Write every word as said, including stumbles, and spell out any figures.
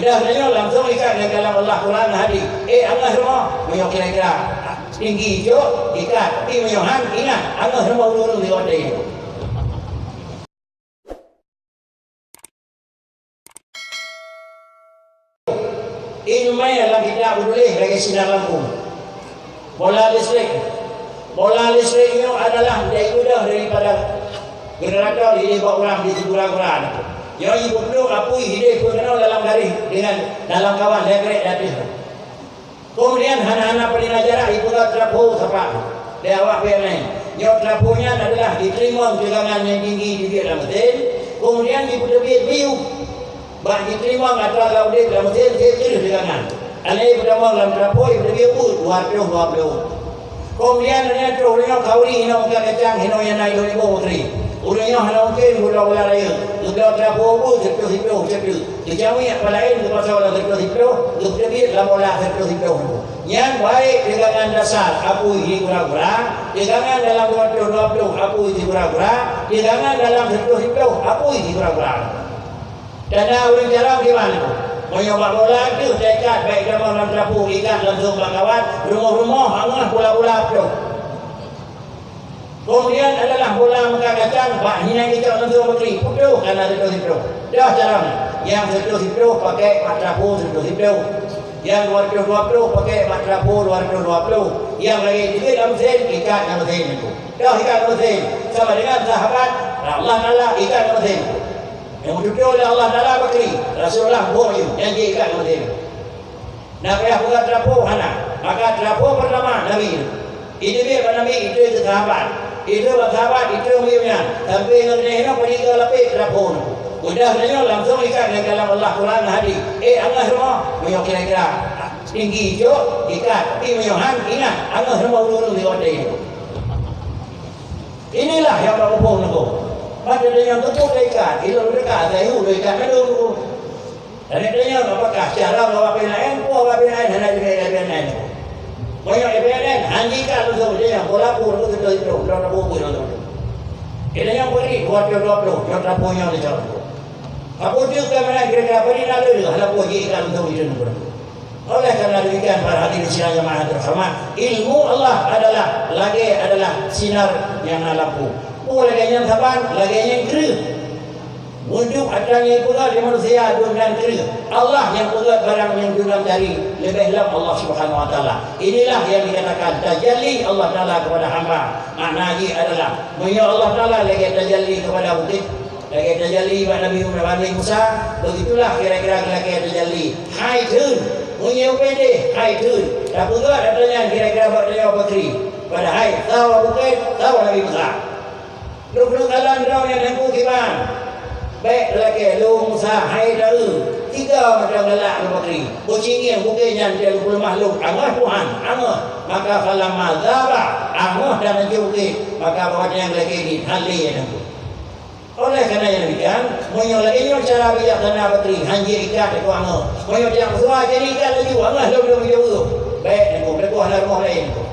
Dah meunyoe langsung ikat ngon kalam Allah, Quran, hadis. Eh, angoh rumoh, meunyoe kira-kira tinggi jok, ikat. Tapi meunyoe han, ingat, angoh rumoh ureueng di watèe nyoe. Ileumèe lam kitab tuléh lagèe sinar lampu. Bola listrik. Bola listrik nyoe adalah daripada generator idéh bak urang di gura-gura. Nyoe jipeuduek apui idéh peue keunoe dalam garéh dengan dalam kawan lhèe krek di ateueh. Kemudian hana-hana peurintah jarak jipeugah trapo sapat lé awak P L N. Nyoe trapo nyan adalah jiteurimong teugangan nyang tinggi jeuet lam meusén, kemudian jipeuteubiet biu. Bak jiteurimong atra lam udép lam meusén, jeuet teurimong teugangan. Alèh peutamong lam trapo, jipeuteubiet ubeut dua ratus dua ploh. Keumudian, ureueng nyan troh, ureueng nyoe khauri hinoe muka kacang, hinoe nyang na lhèe ribèe bakri. Ureueng nyoe hana mungken gula-gula rayeuk. Geubloe trapo ubeut siplôh-siplôh, siplôh. Geucamiek palaén geupasoe lam siplôh-siplôh, geupeuteubiet lam bola siplôh-siplôh. Nyan baik teugangan dasar apui di gura-gura, teugangan dalam dua ratus dua ploh apui di gura-gura, teugangan dalam siplôh-siplôh apui di gura-gura. Tanda ureueng carông kiban nyoe. Meunyoe bak bola deuh taikat, bèk tamong lam trapo, ikat langsung bak kawat, rumoh-rumoh angoh bola-bola ploh. Keumudian adalah bola muka kacang, bak hinan icok langsung bakri, putôh kana siplôh-siplôh. Deuh carông, nyang siplôh-siplôh pakèk bak trapo siplôh-siplôh. Nyang dua ratus dua ploh pakèk bak trapo dua ratus dua ploh. Nyang lagèe jeuet lam meusén, ikat lam meusén nyan. Deuh ikat lam meusén, sama dengan sahabat, Allah Taala ikat lam meusén. Nyang meututoe lé Allah Taala bakri, Rasulullah boh ayue, nyan jih ikat lam meusén. Na payah peugah trapo hana. Maka trapo peurtama Nabi. Jiteubiet bak Nabi, jiteubiet keu sahabat. Jiteubiet bak sahabat, jiteubiet bak nyan. Sampoe ngon lhèe nyoe padum lapéh trapo nyoe. Udah nyoe langsung ikat ngon kalam Allah, Quran, hadis. Eh, angoh rumoh, meunyoe kira-kira tinggi jok, ikat. Tapi meunyoe han, ingat, angoh rumoh ureueng di watèe nyoe. Inilah nyang bak muphom nyoe. Mata tanyong teupeu ikat, ilôn dekat, saya ikat mandum. Dan tanyong apakah cara bawa P L N, po bawa P L N, hana deungoe P L N. Meunyoe P L N, han jikat langsung, tanyong pola pun beutôi-beutôi, droe na bubu langsung. Kita nyang beri dua ratus dua puluh, nyang trapo nyang dicabut. Apa tu kamera kira-kira beri lalu, hana po jikat langsung itu. Oleh karena demikian, para hadirin sidang jamaah yang terhormat, ilmu Allah adalah lagèe adalah sinar nyang na lampu. Peue lagèe nyan saban, lagèe nyan kreueh. Wujud atra nyang peugah di manusia dum dan kreueh. Allah nyang peugah barang nyang dum dan jari, leubeh lom Allah Subhanahu wa Taala. Inilah yang dikatakan tajalli Allah Taala kepada hamba. Makna jih adalah, meunyoe Allah Taala lagèe tajalli kepada bukit, lagèe tajalli bak Nabi, Nabi Musa, begitulah kira-kira lagèe tajalli. Hai theun, meunyoe peudeh, hai theun. Tapeugah atra nyan kira-kira bak tanyoe bakri. Padahai sawa bukét, sawa Nabi Musa. Lôn kalon droeneuh nyang teungku kiban. Bèk lakèe lôn Musa hai dayeuh. Tiga mata galak lôn bakri. Beucingieng bukét nyan di lôn peuleumah lôn. Angoh Tuhan, angoh. Maka falamma zagha, angoh dan anjô bukét. Maka bahwa nyang lakèe di hale nyang teungku. Oleh karena yang demikian, meunyoe lagèe nyoe cara bijaksana bakri, han jeuet ikat teungku angoh. Meunyoe jak meusuai, jadi ikat laju, angoh lôn lôn jauh. Bèk teungku, teungku hana rumoh laén teungku.